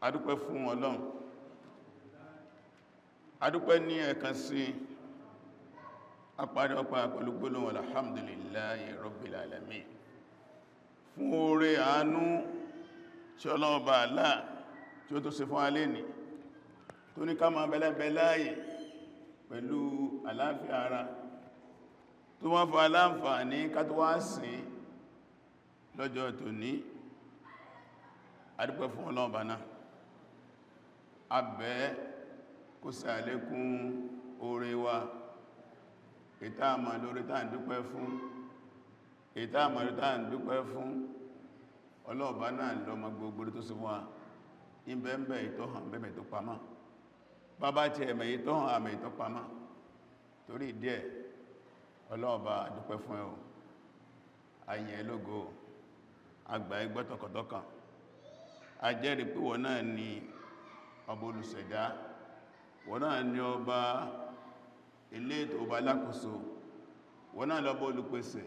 Adúpẹ́ fún Ọlọ́run, adúpẹ́ ní ẹ̀kan sí apárí ọpá pẹ̀lú gbólóhùn alhamdulillahi rabbil alamin fún oore àánú tí Ọlọ́run bá aláà tí ó tó ṣe fún alé ní tó ní ká máa bẹ̀lẹ́bẹ̀ láàyè pẹ̀lú àlàáfíà ara, tó wọ́n fún aláǹfààní ká tó wá sìn lọ́jọ́ tòní. Adúpẹ́ fún Ọlọ́run bá náà, abẹ́ kó ṣe àlékún oore wa, ìta àmà lórí tá ń dúpẹ́ fún, ìta àmà lórí tá ń dúpẹ́ fún. Ọlọ́ọ̀bá náà lọ́mọ gbogbo tó sí fún wa, ìbẹ̀ẹ̀bẹ̀ ìtọ́hàn bẹ̀bẹ̀ tó pamọ́, bàbá ti ẹ̀mẹ̀ ìtọ́hàn àmì ìtọ́ pamọ́. Torí díẹ̀, Ọlọ́ọ̀bá, dúpẹ́ fún ẹ o, ayẹ̀ lógo, àgbà ẹgbẹ́ tọkàntọkàn. A jẹ́rìí pé wọ́n náà ni ọba olùṣẹ̀dá, wọ́n náà ni ọba elétò, ọba alákòóso, wọ́n náà lọ́bọ̀ olùpèsè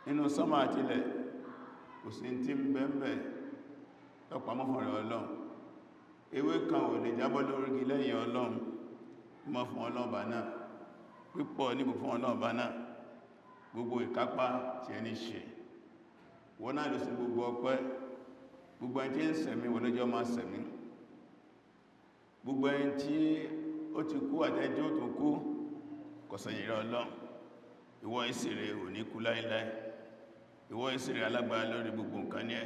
nínú sánmà àtilẹ̀. Kò sí tí ń bẹ́ẹ̀bẹ̀ tọpamọ́ fún rẹ̀ Ọlọ́run. Ewé kan ò lè jábọ́ lórí lẹ́yìn Ọlọ́run. Mọ́ fún Ọlọ́run bá náà pípọ̀ níbo fún Ọlọ́run bá náà gbogbo ìkápá tí ẹni ṣe. Wọ́n náà lọ sí gbogbo ọpẹ́. Gbogbo ẹni tí ń sẹ̀mí, wọ́n lọ́jọ́ máa sẹ̀mí. Gbogbo ẹni tí ó ti kú àtẹ́jọ́ tó kú, kọ̀sẹ̀yìn rẹ̀ Ọlọ́run. Ìwọ ìsìrè ò ní kú láíláí. Ìwọ ìsìrè alágbára lórí gbogbo nǹkan ní ẹ,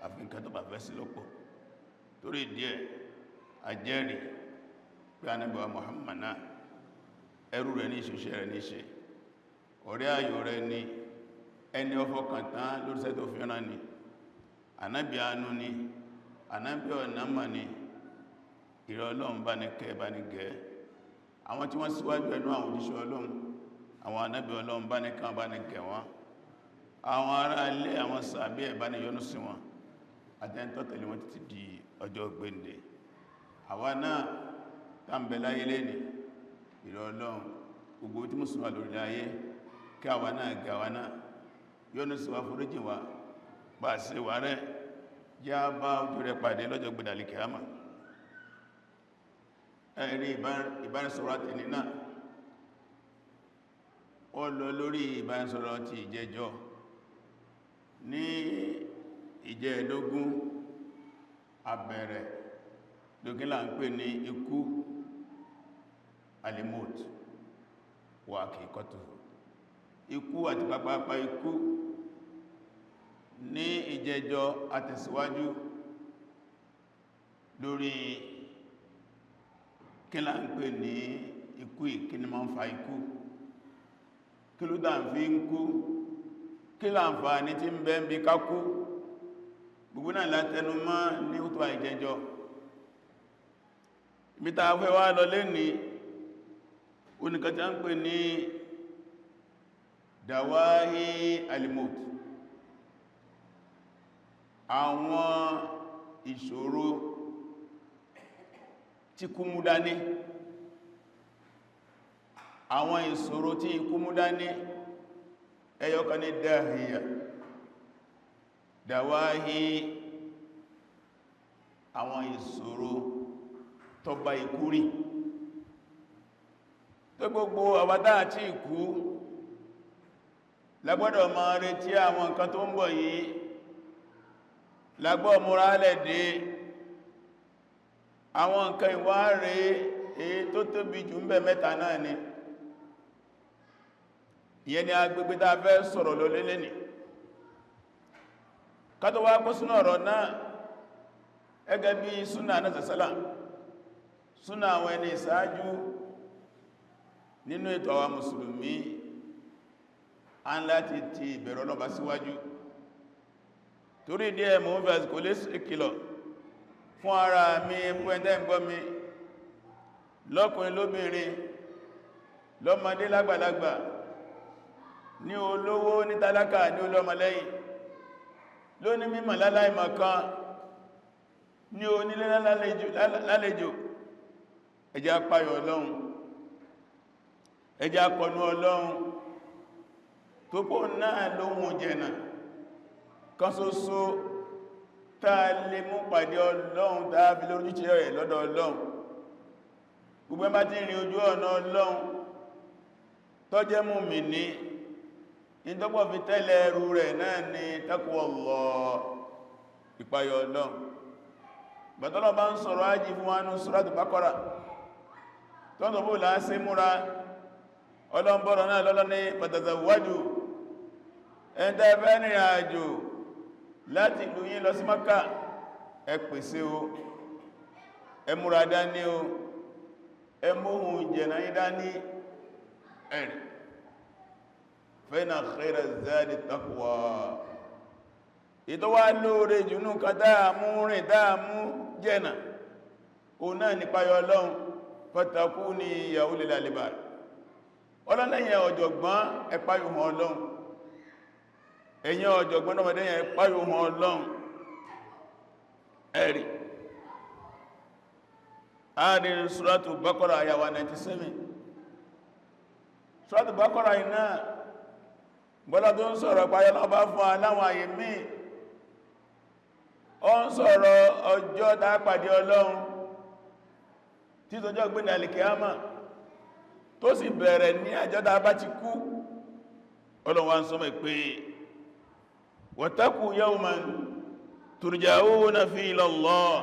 àfi nǹkan tó bá fẹ́ sí lọ́pọ̀. Torí díẹ̀, ajẹ́rìí pé Ànábì wa Muhammad náà, ẹrú rẹ̀ ní, ìṣòṣẹ́ rẹ̀ ní ṣe, ọ̀rẹ́ ayò rẹ̀ ní, ẹni ọfọkàn tán lóríṣẹ́ tó fi rán ni. Ànábì àánú ni, Ànábì ọ̀nàmà ni. Ìrẹ́ Ọlọ́run, bá ní kẹ́, bá ní gẹ́ àwọn tí wọ́n síwájú ẹnu àwọn òjíṣẹ́ Ọlọ́run, àwọn Ànábì Ọlọ́run, bá ní kán, bá ní gẹ̀ wọ́n, àwọn ará ilé, àwọn sàbí ẹ̀, bá ní yọ́nú sí wọn, àtẹ́ntọ́ tẹ̀lé wọn títí di ọjọ́ gbéǹde. Àwa náà tá ń bẹ láyé lẹ́ni, ìrẹ́ Ọlọ́run, gbogbo tí mùsùlùmí lórí ayé, kí àwa náà, gẹ̀ àwa náà, yọ́nú sí wa, foríjìn wa, bá sí wà rẹ̀, yá bá ojú rẹ̀ pàdé lọ́jọ́ gbẹ̀dàlì kìámà. Ẹ̀rí ìbánisọ̀rọ̀ àtẹni náà, ó lọ lórí ìbánisọ̀rọ̀ ti ìjẹjọ́. Ní ìjẹ́ẹ̀dógún, abẹ̀rẹ̀ lókínlá ń pè ní ikú, alimot wà kìíkọ́tù ikú àti pàpàpà ikú. Ní ìjẹjọ́, àtẹ̀síwájú lórí kí là ń pè ní ikú, ìkíni máa ń fa ikú, kí ló dá ń fi ń kú, kí láǹfààní tí ń bẹ ń bí ká kú. Gbogbo náà látẹnu mọ́ ní útùwà ìjẹjọ́. Ibi tá fẹ́ wá lọ lé ní oníkàtí ń pè ní dàwáhí alimot, àwọn ìṣòro tí kú mú dání, àwọn ìṣòro tí ikú mú dání. Ẹyọkan ní dáhíyà, dàwáhí, àwọn ìṣòro tó bá ikú rí, tó gbogbo àwátá àti ikú lágbọ́dọ̀ máa retí àwọn nǹkan tó ń bọ̀ yìí, lágbọ́ múra lẹ́dẹ́ àwọn nǹkan ìwá rẹ̀. Èyí tó tóbi jù ń bẹ, mẹ́ta náà ni. Ìyẹn ni agbègbè tá fẹ́ sọ̀rọ̀ lọ lélẹ́ ní ká tó wá kó sínú ọ̀rọ̀ náà. Gẹ́gẹ́ bí súnà náà sàsálà, súnà àwọn ẹni ìsáájú nínú ètò àwọn mùsùlùmí, a ń láti ti ìbẹ̀rù Ọlọ́run bá síwájú. Torí díẹ̀, mò ń fẹ́ kò lè kìlọ̀ fún ara mi, fún ẹ̀dẹ́ ń gbọ́ mi, lọ́kùnrin, lóbìnrin, lọ́mọdé, lágbàlagbà, ní olówó, ní tálákà, ní olómọlẹ́yìn, ló ní mímọ̀, láláìmọ̀kan, ní onílé, lálejò. Ẹ jẹ́ á páyà Ọlọ́run, ẹ jẹ́ á kọnú Ọlọ́run tó pọ̀ náà lóhun jẹ́nà kan ṣoṣo. táa lè mú pàdé Ọlọ́run táa fi lórí jíṣẹ́ rẹ̀ lọ́dọ̀ Ọlọ́run. Gbogbo ẹ bá ti rìn ojú ọ̀nà Ọlọ́run tó jẹ́ mùmínì, ìtọ́pọ̀ fi tẹ́lẹ̀ ẹrù rẹ̀ náà ni taqwallah, ìpayọ̀ Ọlọ́run. Gbàtọ́lọ́ bá ń sọ̀rọ̀ ájì fún wa nínú Suratul Baqara, tọ́ntọ̀ bó láásí múra ọlọ́mbọ̀rọ̀ náà lọ́lọ́ ní fatazawwaju, ẹ̀ntẹ́ fẹ́ rìnrìn àjò láti ìlú yín lọ sí Mákà, ẹ pèsè o, ẹ múra dání o, ẹ móhun jẹ̀nà yín dání. Ẹ̀rì fẹ́nà khayra zadi taqwa, ìtọ́wà lóore jùnú kan dáàmú rìn dáàmú jẹ́nà o náà nípayọ Ọlọ́run. Fattaquni ya ulil albab, ọlọ́lẹ́yìn ọ̀jọ̀gbọ́n ẹ páyọ Ọlọ́run, ẹ̀yin ọ̀jọ̀gbọ́n ọmọdé yẹn ẹ páyọ Ọlọ́run. Ẹ̀rì ààrin Suratu Baqara àyàwà 97, Suratu Baqara iná bọ́lá tó ń sọ̀rọ̀ páyọ náà bá fún aláwọn àyè míì, ó ń sọ̀rọ̀ ọjọ́ tá pàdé Ọlọ́run tí tọjọ́ gbé alìkìyámà tó sì bẹ̀rẹ̀ ní àjọ́ tá bá ti kú. Ọlọ́run wá ń sọ mẹ́ pé wattaqu yawman turja'una fihi ila Allah,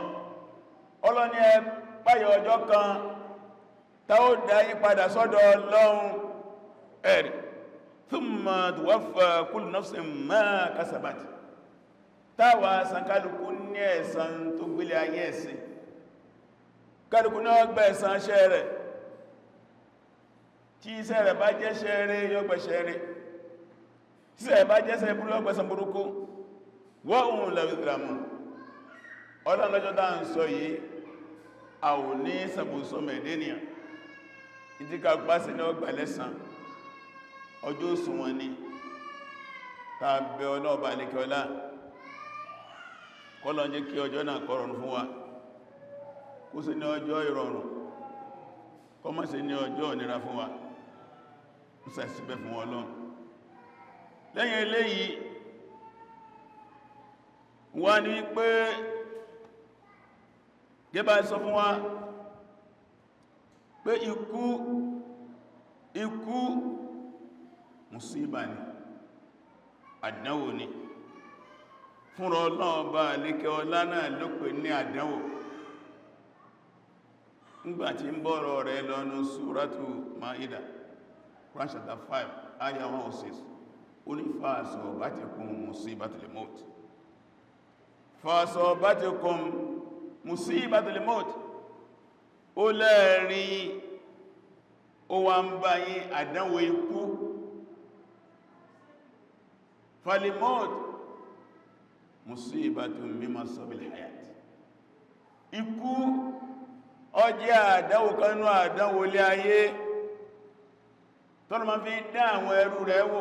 Ọlọ́run ní ẹ páyà ọjọ́ kan tá ó dá yín padà sọ́dọ̀ Ọlọ́run. Ẹ̀rì thumma tuwaffa kullu nafsin ma kasabat, táwà san kálukú ní ẹ̀san tó gbélé ayé ẹ̀sìn, kálukú náà gbà ẹ̀san iṣẹ́ rẹ̀. Tí iṣẹ́ rẹ̀ bá jẹ́ iṣẹ́ rere, yóò gbà iṣẹ́ rere, tí iṣẹ́ rẹ̀ bá jẹ́ iṣẹ́ burúkú, yóò gbà ẹ̀san burúkú. Wa hum la yuzlamun, Ọlọ́run lọ́jọ́ tá ń sọ yìí, a ò ní sàbòsọ mẹ̀dẹ́nìyàn, ìdí ká gbá sí ní ọgbà lẹ́san, ọjọ́ òṣùwọ̀n ni. Tàbí ọlọ́ọ̀bà alẹ́kẹ́ọlá kọ́lọ̀ jẹ́ kí ọjọ́ náà kó rọrùn fún wa, kó sí ní ọjọ́ ìrọ̀rùn, kó má sí ní ọjọ́ ìnira fún wa, sàṣìbẹ̀ fún Ọlọ́run. Lẹ́yìn eléyìí wá ní pé gẹ́bà sọ fún wa pé ikú mùsíbà ni, àdánwò ni. Fúnra Ọlọ́run bá lékẹ́ ọlá náà ló pè ní àdánwò. Nígbàtí ń bọ́rọ̀ rẹ̀ lọ́nà Súrátù Maida, Quran chapter 5 ayah 106, ó ní fa'asabatikum musibatul maut, fa'asabatikum musibatul maut, ó lẹ́ẹ̀rin ó wá ń bá yín àdánwò ikú. Falimot musibatun mimma sabil hayat, ikú ó jẹ́ àdánwò kanú àdánwò ilé ayé tọ́nà ma fi dá àwọn ẹrú rẹ̀ wò,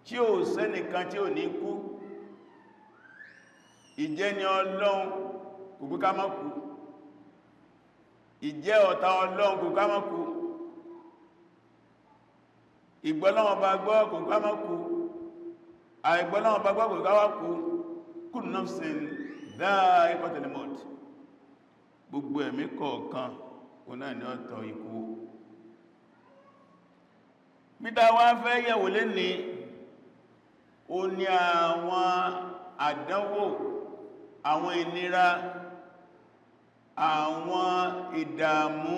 tí ó sẹ́nìkan tí ò ní kú. Ìjẹ́ ni Ọlọ́run kò gbé ká má kú, ìjẹ́ ọ̀tá Ọlọ́run kò ká má kú, ìgbọ́lọ́wọ́n bá gbọ́ kò ká má kú, àìgbọ́lọ́wọ́n bá gbọ́ kò ká wá kú. Kullu nafsin dha'iqatul maut, gbogbo ẹ̀mí kọ̀ọ̀kan kò náà ní ọ̀tọ̀ ikú. Mítà wá fẹ́ yẹ̀wò lé ní ó ní àwọn àdánwò, àwọn ìnira, àwọn ìdààmú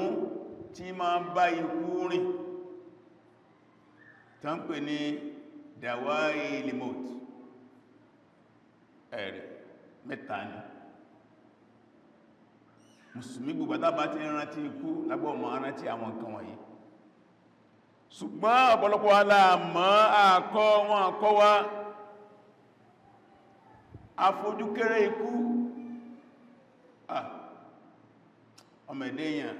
tí máa bá ikú rìn, tán pè ní dawai limot. Ẹ̀rẹ̀ mẹ́ta ni mùsùlùmí gbogbo àtàbà tí ń rántí ikú lágbọ́mọ̀ rántí àwọn nǹkan wọ̀nyí. Ṣùgbọ́n ọ̀pọ̀lọpọ̀ aláàmọ́ àkọ́ wọn àkọ́ wá àfojúkéré ikú. Ọmọ ẹ̀dẹ́yàn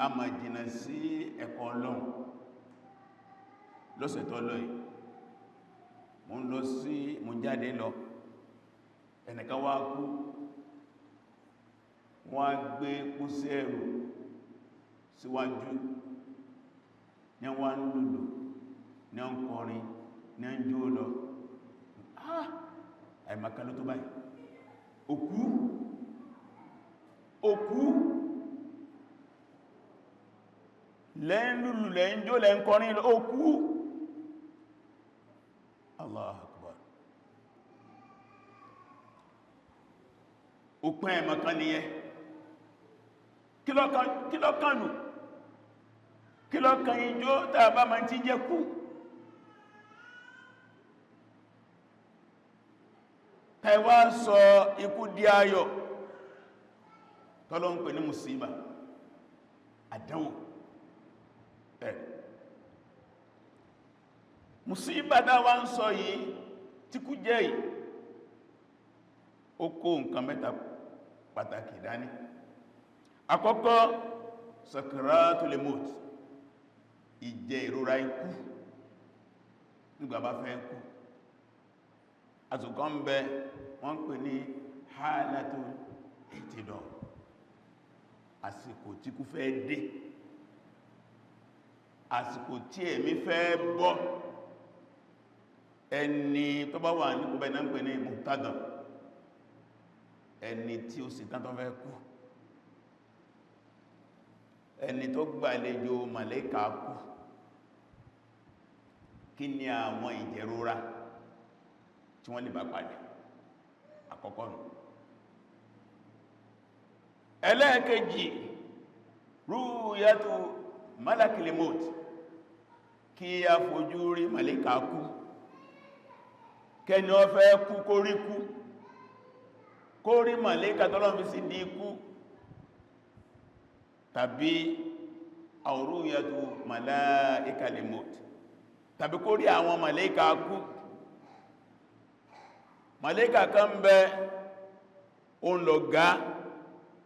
a máa jìnà sí ẹ̀kọ́ Ọlọ́run. Lọ́sẹ̀ tó lọ yìí mo ń lọ sí, mo ń jáde lọ, ẹnìkan wá kú, wọ́n á gbé pósí ẹrù síwájú, ní wọ́n ń lùlù, ní ń kọrin, ní ń jó lọ. Àìmọ̀kan ló tó báyìí. Òkú, òkú lẹ́ń lùlù, lẹ́ń jó, lẹ́ń kọrin, òkú. Allahu Akbar. Òpin àìmọ̀kan nìyẹn. Kí ló kàn nù? Kí ló kàn ijó tàbá ma ti jẹ́ kú? Tẹwà sọ ikú di ayọ̀, tọ́lọ́ ń pè ní mùsíbà, àdánwò. Ẹ̀ mùsíbà dáwà ń sọ yìí tí kú jẹ́ yìí, ó kó nǹkan mẹ́ta pàtàkì dání. Àkọ́kọ́, sakratul maut, ìjẹ ìrora ikú nígbà bá fẹ́ kú. Àtùkọ́ ń bẹ, wọ́n ń pè ní hálàtù ìtìdọ̀, àsìkò tí kú fẹ́ dé, àsìkò tí ẹ̀mí fẹ́ bọ́. Ẹni tó bá wà ní kúbẹ̀ náà ń pè ní muhtadar, ẹni tí ó sì tán tó fẹ́ kú, ẹni tó gbàlejò màlẹ́kà kú. Kí ni àwọn ìjẹ̀rora tí wọ́n lè bá pàdé? Àkọ́kọ́ nù. Ẹlẹ́ẹ̀kejì, rúyàtù malakil maut, kí a fojú rí màlẹ́kà kú, kẹni ó fẹ́ kú kó rí kú, kó rí màlẹ́kà tọ́lọ́n fi sí di ikú, tàbí àwòrúyàtù malaikal maut, tàbí kó rí àwọn màlẹ́kà kú. Màlẹ́kà kan bẹ, òun lọ̀gá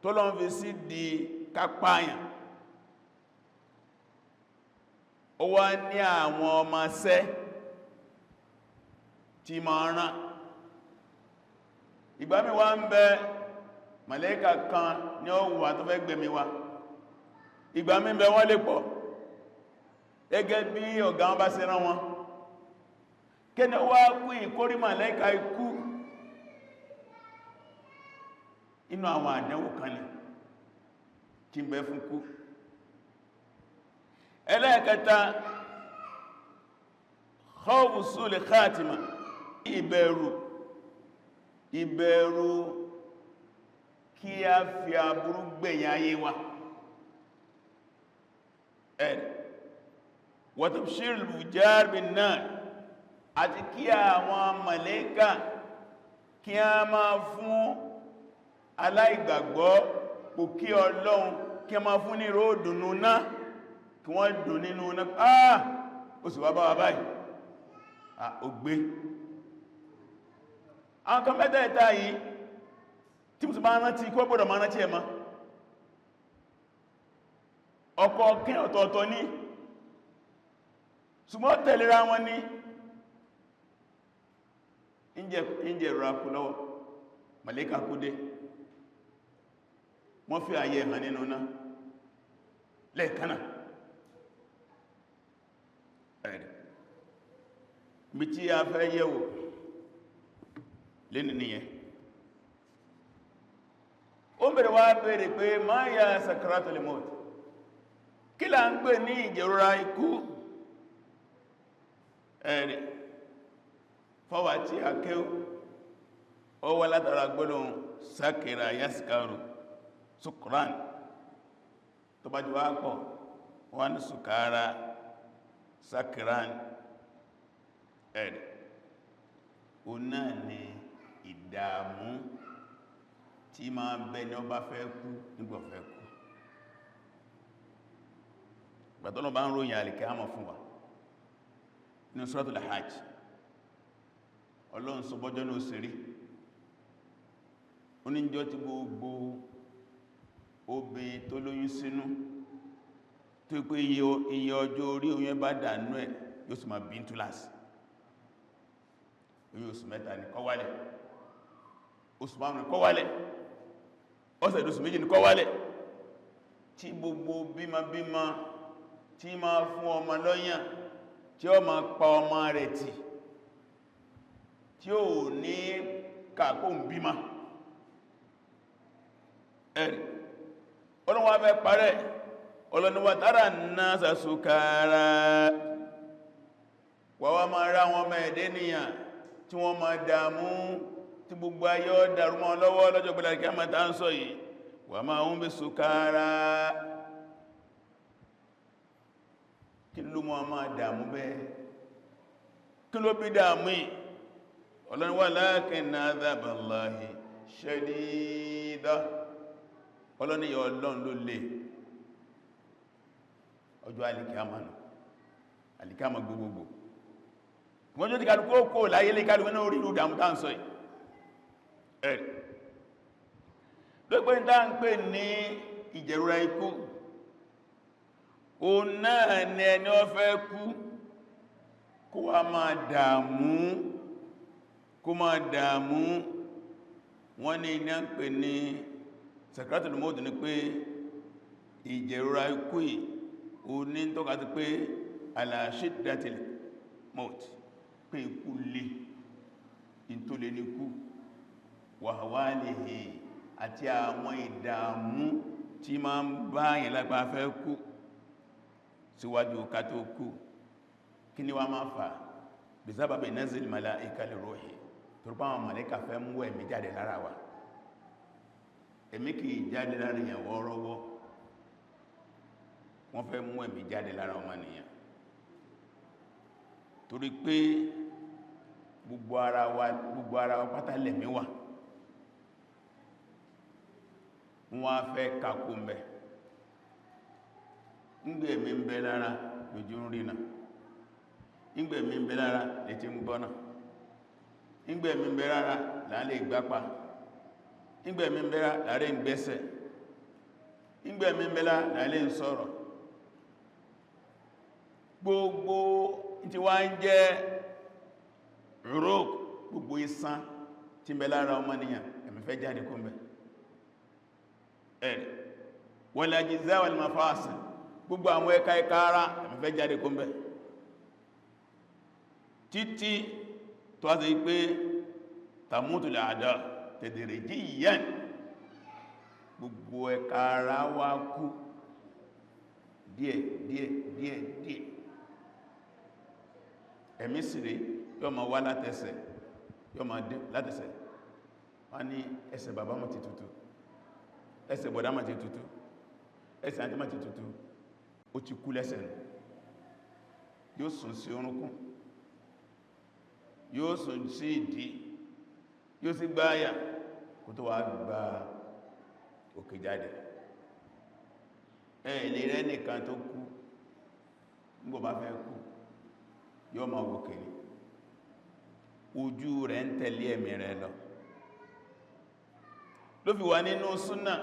tọ́lọ́n fi sí di kápáyàn. Ó wá ní àwọn ọmọ ṣẹ́ tí ma rán. Ìgbà mi wá ń bẹ, màlẹ́kà kan ní ó wà tó fẹ́ gbẹ̀mí wa. Ìgbà mi ń bẹ, wọ́n lè pọ̀ gẹ́gẹ́ bí ọ̀gá wọn bá ṣe rán wọn. Kí ni ó wá kú ìkórí màlẹ́kà ikú? Inú àwọn àdánwò kan ni tí ń bẹ fún kú. Ẹlẹ́ẹ̀kẹta, khawfu sul khatima, ìbẹ̀rù, ìbẹ̀rù kí a fi aburú gbẹ̀yìn ayé wa. Ẹ̀ wa tabshirul fujjar bin nar, àti kí àwọn màlẹ́kà kí a máa fún aláìgbàgbọ́ kò kí Ọlọ́run, kí a máa fún ní ròdùnú náà, kí wọ́n dùn nínú náà. Ah, ó sì wá bá wa báyìí, ah, ó gbé. Àwọn kan mẹ́tẹ̀ẹ̀ta yìí tí mo sì máa rántí kó gbọ́dọ̀ máa rántí ẹ̀mọ́ ọkọ̀ kí ọ̀tọ̀ọ̀tọ̀ ní, ṣùgbọ́n tẹ̀lera wọn ní ìjẹ́ ìrora kú lọ́wọ́. Màlẹ́kà kú dé, wọ́n fi àyè hàn nínú náà lẹ́ẹ̀kanáà. Ẹ̀rẹ̀ bí tí a fẹ́ yẹ̀wò lẹ́nì nìyẹn. Ó bẹ̀rẹ̀ wá bẹ̀rẹ̀ pé ma ya sakratul maut, kí là ń pè ní ìjẹ̀rora ikú? Ẹ̀rẹ̀ fọ́wà tí a kéw, ó wá látara gbólóhùn sakira yaskaru, sukran, tó bá jù wá pọ̀ wọ́n ní sukara, sakiran. Ẹ̀rẹ̀ o náà ni ìdààmú tí máa bẹ ní ọba fẹ́ kú nígbà fẹ́ kú. Gbàtọ́lọ̀ bá ń ròyìn àlìkẹ́ fún wa ní Suratul Hajj, Ọlọ́run sọ bọ́jọ́ ní òsèré oníjọ́ tí gbogbo obìnrin tó lóyún sínú, tó pé iye ọjọ́ orí oyún bá dànú ẹ̀, yóò sì máa bí ń túláàsì. Oyún oṣù 3 ní kó wálẹ̀, oṣù 5 ní kó wálẹ̀, ọ̀sẹ̀ oṣù 2 ní kó wálẹ̀. Tí gbogbo bímọ tí máa fún ọmọ lọ́yàn, tí ó máa pa ọmọ rẹ̀ tì. Tí ó ní kàkó ń bímá. Ẹ̀rì ọlọ́wọ́ fẹ́ parẹ́. Ọlọ́niwà tara an-nasa sukara, wà wá máa rá wọn mẹ́ẹ̀dẹ́ níyàn tí wọ́n máa dààmú, tí gbogbo ayé ó dàrú mọ́ lọ́wọ́ lọ́jọ́ gbọ́dá kí a máa tá ń sọ yìí. Wa ma hum bisukara. Kí ló mọ́ máa dààmú bẹ́ẹ̀? Kí ló bí dààmú yìí? Ọlọ́ni walakinna adhaballahi shadida. Ọlọ́ni yọ Ọlọ́run ló lè ọjọ́ alìkíámà nù, alìkíámà gbogbogbò. Wọ́n jẹ́ ti kálukú ó kó láyé lè kálukú náà orí ìlú dàmú tá ń sọ yìí. Ẹ̀rì lópé tá ń pè ní ìjẹ̀rora ikú, o náà ni ẹni ó fẹ́ kú kó wá máa dààmú, kó máa dààmú. Wọ́n ní iná ń pè ní sakratul maut ní pé ìjẹ̀rora ikú yìí, o ní tọ́ka sí pé ala shiddatil maut, pé ikú lè in tó lè ní kú, wa hawalihi, àti àwọn ìdààmú tí ma ń bá yẹn lápá fẹ́ kú síwájú ká tó kú. Kí ni wá máa fà? Bisababi nazil malaika li ruhi, torípa àwọn màláíkà fẹ́ mú ẹ̀mí jáde lára wa. Ẹ̀mí kìí jáde lára èèyàn wọ́ọ́rọ́wọ́, wọ́n fẹ́ mú ẹ̀mí jáde lára ọmọnìyàn, torí pé gbogbo ara wa pátá lẹ̀mí wà. Wọ́n á fẹ́ kakó mẹ́ ńgbẹ̀mí ń bẹ lára lójú ń rí náà, ńgbẹ̀mí ń bẹ lára létí ń gbọ́nà, ńgbẹ̀mí ń bẹ lára láàlẹ́ ìgbápa, ńgbẹ̀mí ń bẹ lára láàrẹ́ ń gbẹ́sẹ̀, ńgbẹ̀mí ń bẹ lára láàlẹ́ ń sọ̀rọ̀. Gbogbo tí wá ń jẹ́ rúrúk, gbogbo iṣan tí ń bẹ lára ọmọnìyàn, ẹ̀mí fẹ́ jáde kó ń bẹ. Ẹ̀rẹ̀ wal ajza wal mafasil, gbogbo àwọn ẹ̀ka ẹ̀ka ara, ẹ̀mí fẹ́ jáde kó ń bẹ, títí tó wá sí pé tamutu al-a'da tadrijiyan, gbogbo ẹ̀ka ara wá kú díẹ̀ díẹ̀ díẹ̀ díẹ̀. Ẹ̀mí sì rí yóò máa wá látẹsẹ̀, yóò máa dín látẹsẹ̀. Wọ́n ní ẹsẹ̀ bàbá mọ́ ti tutù, ẹsẹ̀ bọ̀dá mọ́ ti tutù, ẹsẹ̀ àti mọ́ ti tutù, ó ti kú lẹ́sẹ̀ nù. Yóò sùn sí orúnkún, yóò sùn sí ìdí, yóò sì gbáyà kó tó wá gba òkè jáde. Ẹ lè rẹ́ nìkan tó kú, nígbò bá fẹ́ kú, yóò máa wòkè ní ojú rẹ̀ ń tẹ̀lé ẹ̀mí rẹ̀ lọ. Ló fi wà nínú súnà,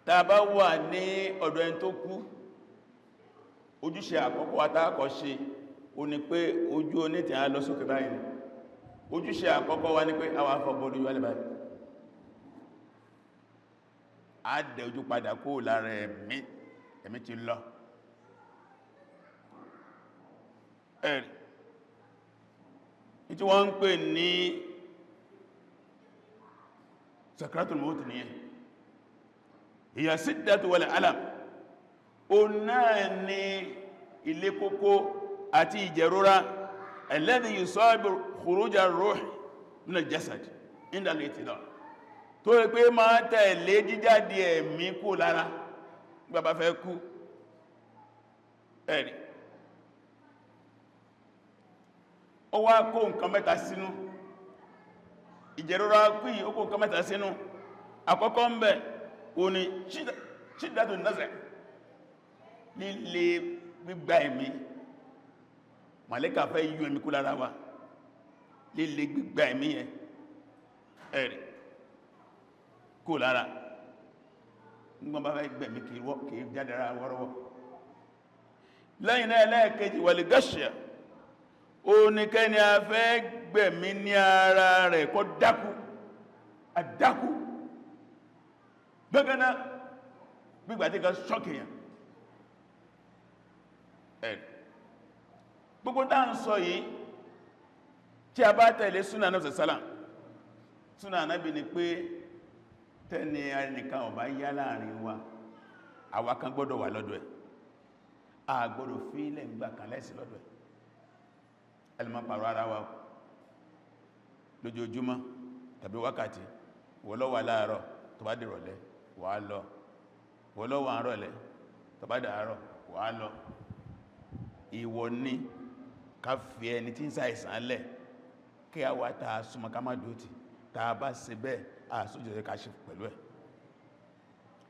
tá bá wà ní ọ̀dọ̀ ẹni tó kú, ojúṣe àkọ́kọ́ atákọ́ ṣe ó ní pé ojú onítì á lọ sókè báyìí. Ojúṣe àkọ́kọ́ wa ní pé a wá fọ́bọ́dú yọ́lẹ̀ báyìí, a dẹ̀ ojú padà kó lára ẹ̀mí. Ẹ̀mí ti lọ. Ẹ̀rì tí wọ́n ń pè ní sakratul maut nìyẹn, hiya siddatu wal alam, o náà ni ilé kókó àti ìjẹ̀rora alladhi yusabu khuruja ar-ruh min al-jasad inda al-i'tidal, tó rí pé máa tẹ̀lé jíjáde ẹ̀mí kó lára gbàbá fẹ́ kú. Ẹ̀rì ó wá kó nǹkan mẹ́ta sínú ìjẹ̀rora kú yìí, ó kó nǹkan mẹ́ta sínú. Àkọ́kọ́ ń bẹ, ó ní shiddatu naz'i, líle gbígba ẹ̀mí. Màlẹ́kà fẹ́ yú ẹ̀mí kú lára wa, líle gbígba ẹ̀mí yẹn, ẹ̀rì kú lára nígbọ́n bá fẹ́ gbẹ̀mí kìí jáde ara wọ́rọ́wọ́. Lẹ́yìn náà, ẹlẹ́ẹ̀kejì, wal ghashya, ó ní kẹ́ni a fẹ́ gbẹ̀mí ní ara rẹ̀ kó dákú, àdákú gbẹ́gẹ́ná, gbígbà tí kan ṣọ́kìyàn. Ẹ̀ gbogbo tá ń sọ yìí, Tí a bá tẹ̀lé súnà náà sàlám, súnà Ànábì ni pé tẹ́ni ẹnìkan ó bá yá láàrin wa, àwa kan gbọ́dọ̀ wà lọ́dọ̀ ẹ̀, a gbọ́dọ̀ fílẹ̀ ń gbà kan lẹ́sì lọ́dọ̀ ẹ̀. Ẹlùmọ́ pàrọ ara wa lójoojúmọ́ tàbí wákàtí. Wọ́n ló wà láàárọ̀, tó bá dìrọ̀lẹ́ wà á lọ. Wọ́n ló wà rọ̀lẹ́, tó bá dàárọ̀ wà á lọ. Ìwọ ní ká fi ẹni tí ń ṣàìsàn lẹ̀ kí a wá ta súnmọ́, ká má dúótì. Ta bá ṣe bẹ́ẹ̀, àsójẹ̀ ká ṣe pẹ̀lú ẹ̀,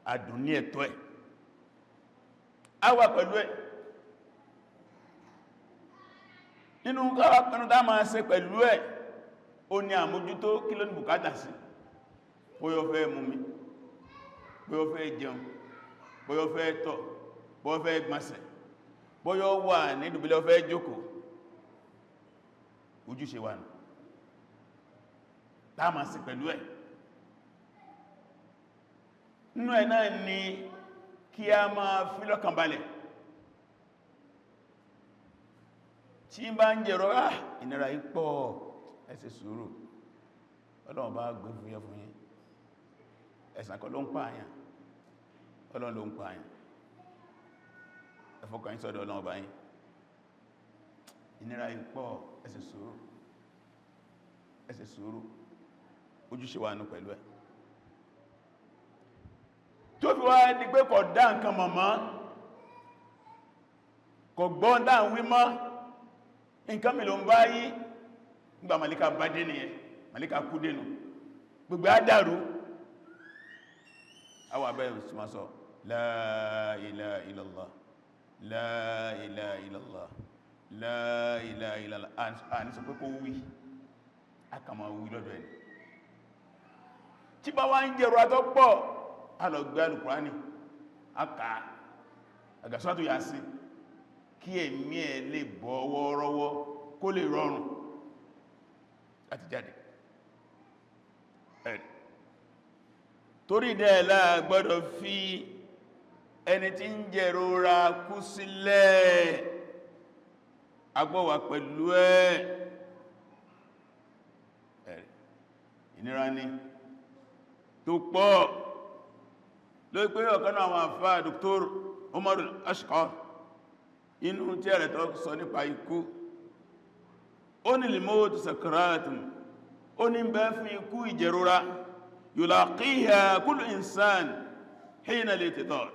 adùn ní ẹ̀tọ́ ẹ̀, a wà pẹ̀lú ẹ̀. Nínú káwà pẹ̀lú tá máa ṣe pẹ̀lú ẹ̀, ó ní àmójútó kí ló ní bùkátà sí. Bóyá ó fẹ́ mú mi, bóyá ó fẹ́ jẹun, bóyá ó fẹ́ tọ̀, bóyá ó fẹ́ gbọ̀nsẹ̀, bóyá ó wà ní dùbúlẹ̀, ó fẹ́ jókòó, ojúṣe wà nù tá máa ṣe pẹ̀lú ẹ̀. Nínú ẹ̀ náà ni kí a máa fi lọ́kàn balẹ̀ tí bá ń jẹ̀rọ, ìnira ipọ̀, ẹ ṣe sùúrù, Ọlọ́run bá gbé fúyẹ́ fún yín. Ẹ̀sàn kọ́ ló ń pààyàn, Ọlọ́run ló ń pààyàn. Ẹ fọkàn yín sọ́dọ̀ Ọlọ́run bá yín. Ìnira ipọ̀, ẹ ṣe sùúrù, ẹ ṣe sùúrù. Ojúṣe wa nù pẹ̀lú ẹ̀ tó fi wá di pé kò dá nǹkan mọ̀mọ́, kò gbọ́n dá ń wí mọ́, nǹkan mi ló ń bá yí. Nígbà màlíkà bá dé nìyẹn, màlíkà kú dénú, gbogbo á dàrú. Àwọn abẹ́rẹ̀ súnmọ́ sọ la ilaha illallah, la ilaha illallah, la ilaha illallah. A ní sọ pé kó wí, a kà máa wí lọ́dọ̀ ẹni tí bá wá ń jẹ̀rọ àtọ́pọ̀. A lọ gbé Al-Kùránì, a kà àgàsọ́tò yà sí kí ẹ̀mí ẹ̀ lè bọ́ wọ́rọ́wọ́, kó lè rọrùn láti jáde. Torí dẹ́ẹ̀lá gbọ́dọ̀ fi ẹni tí ń jẹ̀rora kú sílẹ̀, agbọ́wà pẹ̀lú ẹ̀. Ìnira ni tó pọ̀ ló pé ọ̀kan náà àwọn àfáà, Dr. Umar Ashqar, inú tí ẹ̀rẹ̀ tó sọ nípa ikú, ó ní al-mawtu sakratun, ó ní bẹ́ fún ikú ìjẹ̀rora, yulaqiha kullu insan hina al-ihtidar.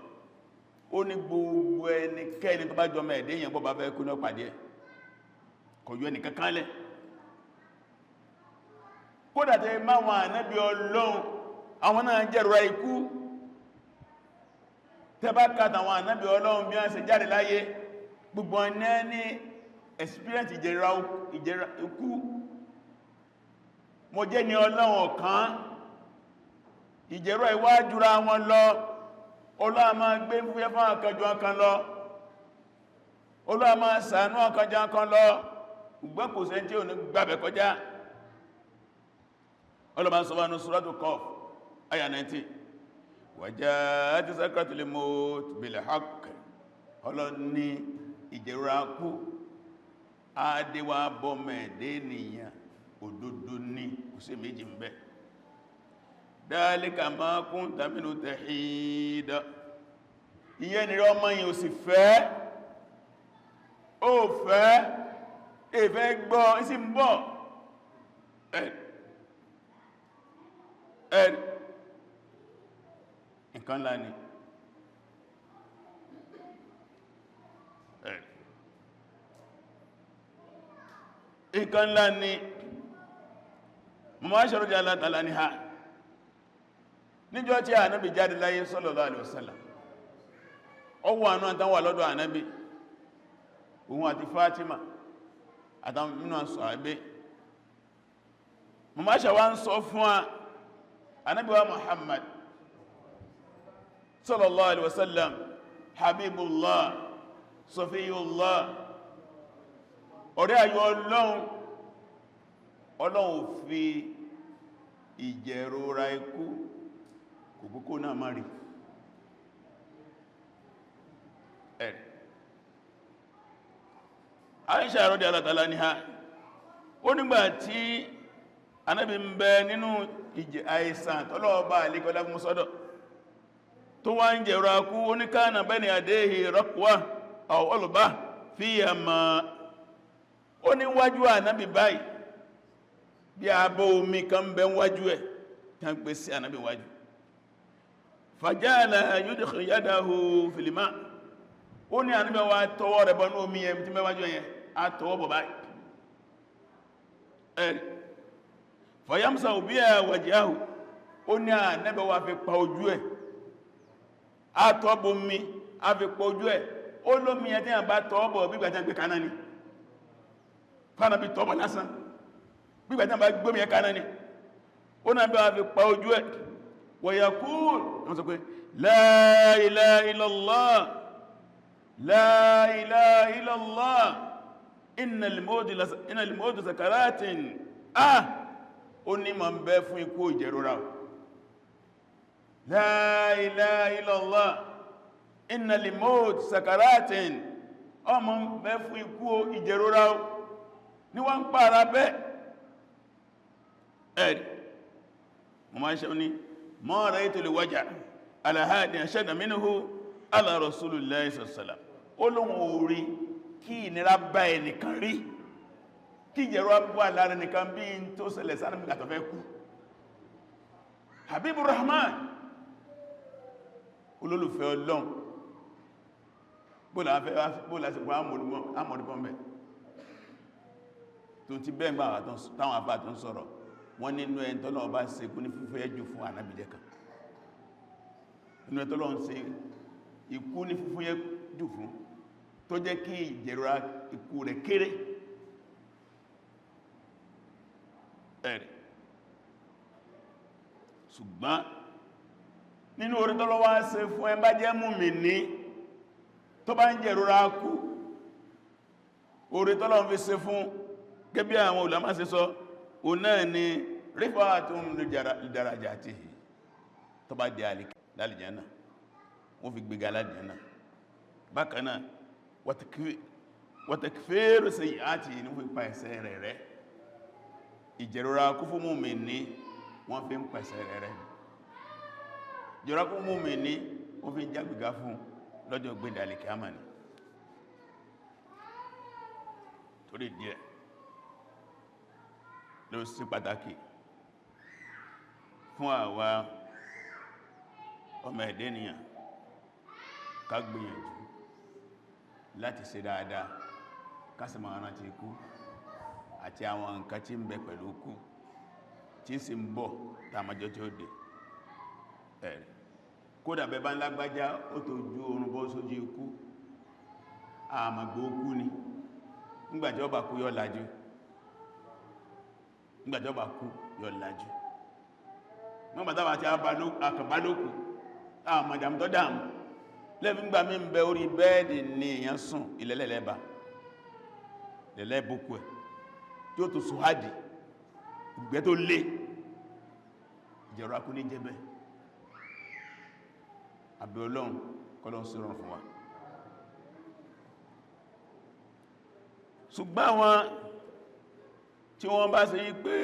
Ó ní gbogbo ẹnikẹ́ni tó bá jọmọ ẹ̀dẹ́ èèyàn, bọ́ bá fẹ́ kú ní ọpàdé ẹ̀, kò yọ ẹnìkankan lẹ̀. Kódà tẹ́ máwọn ànábì Ọlọ́run, àwọn náà jẹ́rora ikú. Tẹ́ bá kàtà àwọn ànábì Ọlọ́run bí wọ́n ṣe jáde láyé, gbogbo ọ̀nà ní experience ìjẹ̀rora ikú. Mo jẹ́ ni Ọlọ́run ọ̀kan, ìjẹ̀rọ ìwájúra wọn lọ. Olúwa máa gbé fúyẹ́ fún àkànjọ kan lọ, Olúwa máa ṣàánú àkànjọ kan lọ. Ṣùgbọ́n kò sẹ́ tí ò ní gbàbẹ̀ kọjá. Ọlọ́mà sọ wá ní Suratu Qaf àyà 19, waja'at sakratul maut bil haqq. Ọlọ́ni ìjẹ̀rọ kú adéwà bọ́mẹ̀dé nìyàn, òdodo ní, kò sí méjì ń bẹ. Dhalika ma kunta minhu tahid. Ìyẹn ni ọmọ yìí ò sì fẹ́, ó fẹ́ ìfẹ́ gbọ́ sí ń bọ̀. Ẹ̀ nǹkan ńlá ni. Nǹkan ńlá ni. Mọ́ ṣọ́rọ̀ alátàlá ní ha níjọ́ tí Ànábì jáde láyé sallallahu alaihi wasallam, ọwọ́ àánú àtàwà lọ́dọ̀ Ànábì, òun àti Fátímà àtàwọn mínú sàábé. Mọ́ ṣàwá ń sọ fún Ànábì wa Muhammad sallallahu alaihi wasallam, Habibullah, Safiyullah, ọ̀rẹ́ ayọ̀ Ọlọ́run. Ọlọ́run fi ìjẹ̀rora ikú kòkókó náà má rí ẹ̀. Aisha radiyallahu ta'ala anha, Ó nígbà tí Ànábì ń bẹ nínú ìjẹ àìsàn tọ́lọ́ọ̀bá àlíkọlá fún sọ́dọ̀ tó wá ń jẹ̀rọ akú, ó ní kana bayna yadayhi raqwa aw ulba fiha ma. Ó ní wájú Ànábì báyìí, bí abọ́ omi kan bẹ wájú ẹ̀ tán gbé sí Ànábì wájú. Fajala yudkhilu yadahu fil ma. Ó ní Ànábì wá tọwọ́ rẹ̀ bọ́nú omi yẹn tí mẹ́wájú yẹn, a tọwọ́ bọ̀ báyìí, ẹ̀rì fayamsahu biha wajhahu. Ó ní Ànábì wá fi pa ojú ẹ̀, a tọ́ mi a fi pa ojú ẹ̀. Ó lómi ẹ̀ tí a bá tọwọ́ bọ̀, bí gbàjá gbé kaná ni fánàbí tọ́bọ̀ lásán, bí gbàjá bá gbómi ẹ̀ kaná ni. Ó náà bí wá fi pa ojú ẹ̀. Wa yaqul, wọ́n sọ pé la ilaha illallah, la ilaha illallah, innal mawta sakaratin. Ah, ó ní ma ń bẹ fún ikú ìjẹrora. La ilaha illallah, innal mawta sakaratin, ọmọ ń bẹ fún ikú ìjẹrora ní wọ́n ń pààrà bẹ́. Ẹ̀rì mo máa ń ṣe ní ma ra'aytu al-waj'a ala ahadin ashadda minhu ala rasulillahi sallallahu alaihi wasallam. Ó lóhun orí kí ìnira bá ẹnìkan rí, kí ìjẹ̀rọ bá lára nìkan bí n tó ṣẹlẹ̀ sára mi kàtọ̀ fẹ́ kú. Habibur Rahman, olólùfẹ́ Ọlọ́run, bóòlá sí pọ̀ àmọ̀dúnmọ̀ tó ti bẹ́ẹ̀ gbà táwọn afá tó ń sọ̀rọ̀ wọ́n nínú ẹni tọ́lọ́run bá ṣe ikú ní fífẹ́ jù fún, Ànábì jẹ́ kan nínú ẹni tọ́lọ́run ṣe ikú ní fífẹ́ jù fún, tó jẹ́ kí ìjẹ̀rora ikú rẹ̀ kéré. Ẹ̀rẹ̀ ṣùgbọ́n nínú orí tọ́lọ́ wá ṣe fún ẹ bá jẹ́ mùmínì tó bá ń jẹ̀rora kú, orí tọ́lọ́ fi ṣe fún gẹ́bí àwọn ulama ṣe sọ, o náà ni rifatun lidarajatihi. Tó bá di lálìjánà, wọ́n fi gbéga lálìjánà. Bákanáà, wa takfiru sayyi'atihi, ní wọ́n fi pa ẹ̀ṣẹ̀ rẹ̀ rẹ́. Ìjẹ̀rora kú fún mùmínì, wọ́n fi ń pa ẹ̀ṣẹ̀ rẹ̀ rẹ́. Ìjẹ̀rora kú fún mùmínì, wọ́n fi ń jágbéga fún lọ́jọ́ gbéǹdàlì kíámà ni. Torí díẹ̀ ló sí pàtàkì fún àwa ọmọ ẹ̀dẹ́ ènìyàn ká gbìyànjú láti ṣe dáadáa, ká sì máa rántí ikú àti àwọn nǹkan tí ń bẹ pẹ̀lú ikú tí sì ń bọ̀ tààmàjọ́ tí ó dé. Ẹ̀rẹ̀ kódà bẹ bá ń lágbájá ó tó ju oorun bọ́ sójú ikú, àmàgbò okú ni. Nígbàtí ó bá kú yó lajú, nígbàtí ó bá kú yó lajú. Nígbàtí àti àkàbálòkù àmàdàm tó dáàmù lẹ́fí gbà mí ń bẹ orí bẹ́ẹ̀dì ní èèyàn sùn, ilẹ̀lẹ́lẹ́bà lẹ́lẹ́bùkú ẹ̀ tí ó tó sùhádì ìgbẹ́ tó lé ìjẹ̀rọ akú ní jẹ́bẹ̀. Àbẹ̀ Ọlọ́run kọ́lọ́n sí rọrùn fún wa. Ṣùgbọ́n àwọn tí wọ́n bá ṣe yí pé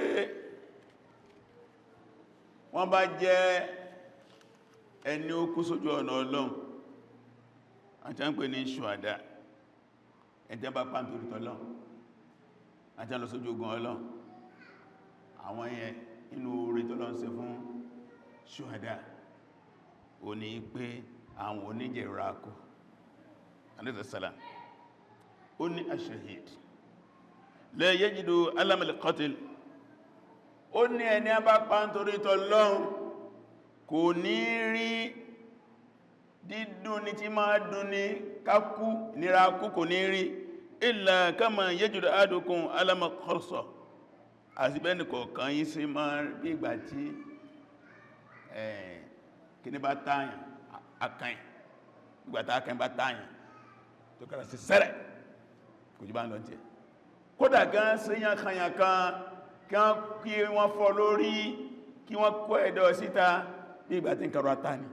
wọ́n bá jẹ́ ẹni ó kú sójú ọ̀nà Ọlọ́run, àti ń pè ní ṣùhádà, ẹjẹ́ bá pàá nítorí tọ́lọ́run, àti lọ sójú ogun Ọlọ́run, àwọn yẹn, inú oore tọ́lọ́run ṣe fún ṣùhádà ó ní pé àwọn oníjẹ̀rọ kú. Alaihi ó ní ash-shahid la yajidu alam al-qatl. Ó ní ẹni a bá pa nítorí tọ́lọ́run kò ní rí dídùn ní tí máa dùn ní kákú nira kú, kò ní rí illa kama yajidu ahadukum alama qarsa. Àti bẹ́ẹ̀ nìkọ̀ọ̀kan yí sí máa bí ìgbà tí kíní bá táyàn akàn, ìgbà tí akàn bá táyàn tó kára sí sẹ́rẹ̀, kò jí bá ń lọ tí ẹ̀. Kódà gan sí yànkanyànkan kí wọ́n fọ́ lórí, kí wọ́n kó ẹ̀dọ̀ síta, bí ìgbà tí ń kàrọ ata ni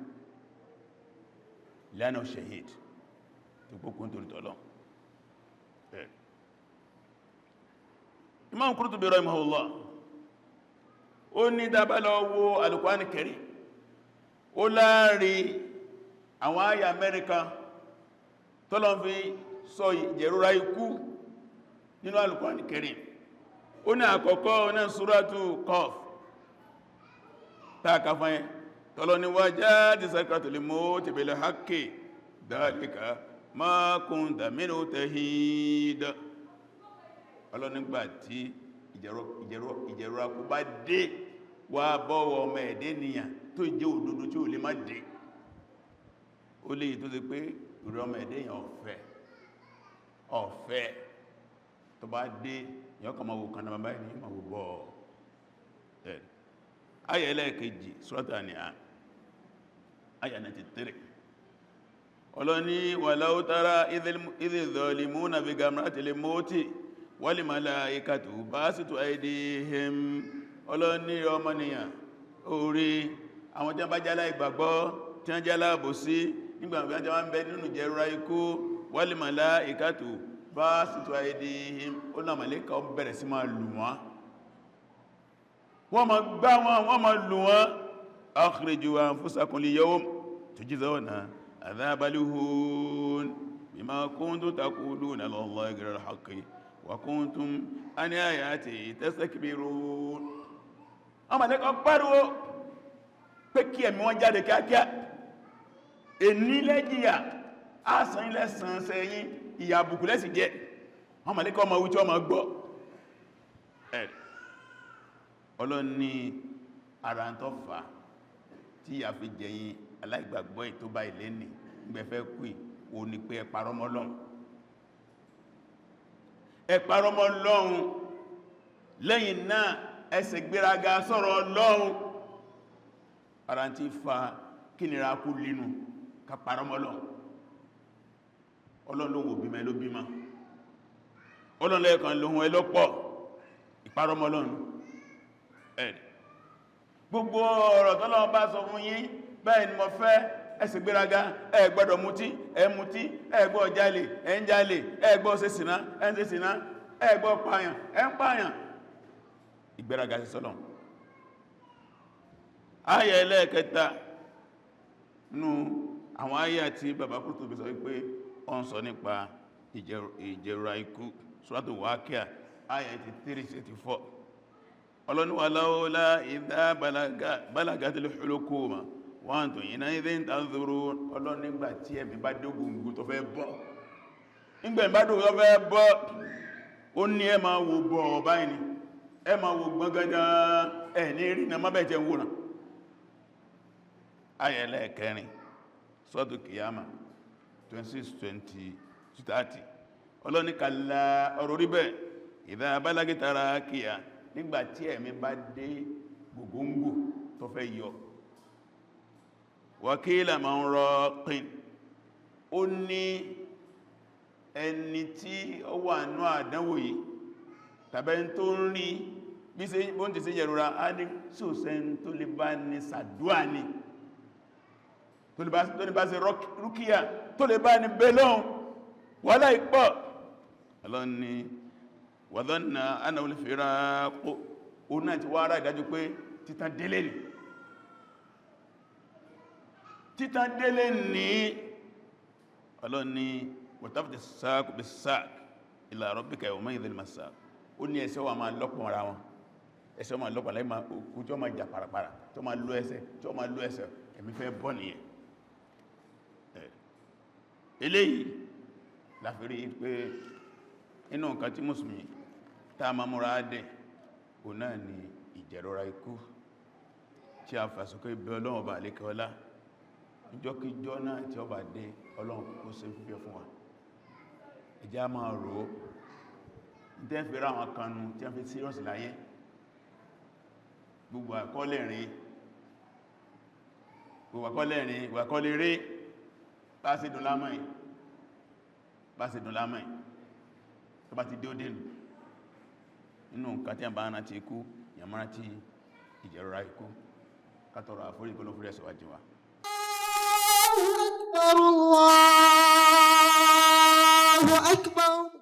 lẹ́nà shahid tó kókún torí tọ́lọ́. Imam Qurtubi rahimahullah, ó ní dábàlọ wo Al-Qur'an Karim, ó láàrin àwọn àyà Amẹ́ríkà tọ́lọ́n fi sọ ìjẹ̀rora ikú nínú Al-Qur'an Karim. Ó ní àkọ́kọ́ náà, Suratu Qaf táàkà fún ẹ, tọ́lọ́ ní waja'at sakratul mawti bil haqqi dhalika ma kunta minhu tahid. Ọlọ́nígbà tí ìjẹ̀rora kú bá dé wá bọ́wọ́ ọmọ ẹ̀dẹ́ nìyàn tó jẹ́ òdodo tí ó lè má dé, ó lè tó ti pé ìrẹ́ ọmọ ẹ̀dẹ́ yàn ọ̀fẹ́ ọ̀fẹ́ tó bá dé yàn kàn máa wò kan náà báyìí ní máa wò bọ́ ẹ̀. Ayà ẹlẹ́ẹ̀kejì, Suratu An'am, ayà 93, ọlọ́ni walau tara idh zalimuna fi gamratil mauti wal malaikatu basitu aydihim. Ọlọ́ni ọmọnìyàn orí àwọn tí wọ́n bá jálá ìgbàgbọ́, tí wọ́n jálá àbòsí, nígbà tí wọ́n bẹ nínú jẹ́rora ikú, wal malaikatu basitu aydihim, ó náà màlẹ́kà ó bẹ̀rẹ̀ sí máa lù wọ́n, wọ́n ma gbá wọn, wọ́n ma lù wọ́n. Akhriju anfusakum al-yawm tujzawna adhabal hun bima kuntum taquluna ala Allahi ghayra al-haqqi wa kuntum an ayatihi tastakbirun. Àwọn màlẹ́kà pariwo pé kí ẹ̀mí wọn jáde kíákíá, èní lẹ́jìyà ásán ilẹ̀ sàn sẹ́yìn, ìyà àbùkù lẹ́sì jẹ́. Àwọn màlẹ́kà ọmọ wí tí wọ́n ma gbọ́ ẹ̀. Ọlọ́ni ara tó fà tí a fi jẹyìn aláìgbàgbọ́ ètò bá ilé ní gbẹ̀fẹ́ kú o ní pé ẹ parọ́ mọ́ Ọlọ́run, ẹ parọ́ mọ́ Ọlọ́run. Lẹ́yìn náà, ẹ ṣe gbéraga sọ̀rọ̀ Ọlọ́run. Ara tí fa kí nira kú línú ká parọ́ mọ́ Ọlọ́run. Ọlọ́run ló wò bímọ ló bímọ, Ọlọ́run lẹ́ẹ̀kan lóhun ẹlọ́pọ̀, ìparọ́ mọ́ Ọlọ́run. Gbogbo ọ̀rọ̀ tọ́lọ́run bá sọ fún yín, bẹ́ẹ̀ ni mo fẹ́, ẹ ṣe gbéraga. Ẹ gbọ́dọ̀ mutí, ẹ mutí. Ẹ gbọ́ jalè, ẹ ń jalè. Ẹ gbọ́ ṣe sìná, ẹ ń ṣe sìná. Ẹ gbọ́ pààyàn, ẹ ń pààyàn. Ìgbéraga sí sọ́lọ̀. Ayà ẹlẹ́ẹ̀kẹta nú àwọn ayà tí bàbá Qurtubi sọ wípé ó ń sọ nípa ìjẹ̀rora ikú, Suratu Waqi'a, ayà 83-84. Ọlọ́ni walaula idha balagatil hulquma wa antum hina'idhin tanzurun. Ọlọ́ni nígbà tí ẹ̀mí bá dógóngó tó fẹ́ bọ́, nígbà ẹ̀mí bá dógóngó tó fẹ́ bọ́, ó ní ẹ máa wo bọ̀ báyìí ni, ẹ máa wo gbọ́ngàdá, ẹ̀ ní rí na mọ́bẹ̀ jẹ́ wòrán. Ayà ẹlẹ́ẹ̀kẹrin, Suratu Qiyama, 26 20 30. Ọlọ́ni kàlá, ọ̀rọ̀ rí bẹ́ẹ̀, idha balagati taraqiya, nígbàtí ẹ̀mí bá dé gògóngò tó fẹ́ yọ, wa qila man raqin, ó ní ẹni tí ó wà ní àdánwò yìí tàbẹ́ tó ń rí bí ṣe bó ń ti ṣe yẹ̀rora, á ní sóòsẹ́ tó lè bá ní sàdúà ní, tó lè bá ṣe rúkíyà, tó lè bá ní belon wàhálà ìpọ̀. Ọlọ́ni wa dhanna annahu al-firaq, ó náà ti wá ara ìdájú pé títàn délé ní, títàn délé ní. Ọlọ́ni wàtàfàtí sáàkù bí sáàkù ila rabbika yawma'idhil masaq. Ó ní ẹsẹ̀ wà máa lọ́pọ̀ ara wọn, ẹsẹ̀ máa lọ́pọ̀ láì máa kú, tí ó máa jà parapara, tí ó máa lọ ẹsẹ̀, tí ó máa lọ ẹsẹ̀, ẹ̀mí fẹ́ bọ́ nìyẹn. Eléyìí láfi rí pé inú nǹkan tí mùsùlùmí tá máa múra dẹ̀ ò náà ni ìjẹ̀rora ikú, tí a fàṣọkọ́ ibẹ̀ Ọlọ́run ọba àlékẹ́ ọlá. Ìjọ́kíjọ́ náà tí ó bá dé, Ọlọ́run kó ṣe fífẹ́ fún wa. Ẹjá máa rò ó tẹ́ fi rá àwọn kanu tí a fi serious láyé. Gbogbo àkọọ́lẹ̀ rìn, gbogbo àkọọ́lẹ̀ rìn, gbogbo àkọọ́lẹ̀ rí bá sí dùn lámọ́ ì, bá sí dùn lámọ́ ì, tó bá ti dé ó dénù. Nínú nǹkan tí a bá rántí ikú, yàmọ́ra tí ìjẹ̀rora ikú, kátọrọ àforíjì kó ló fúrẹ́ síwájú wa. أكبر الله.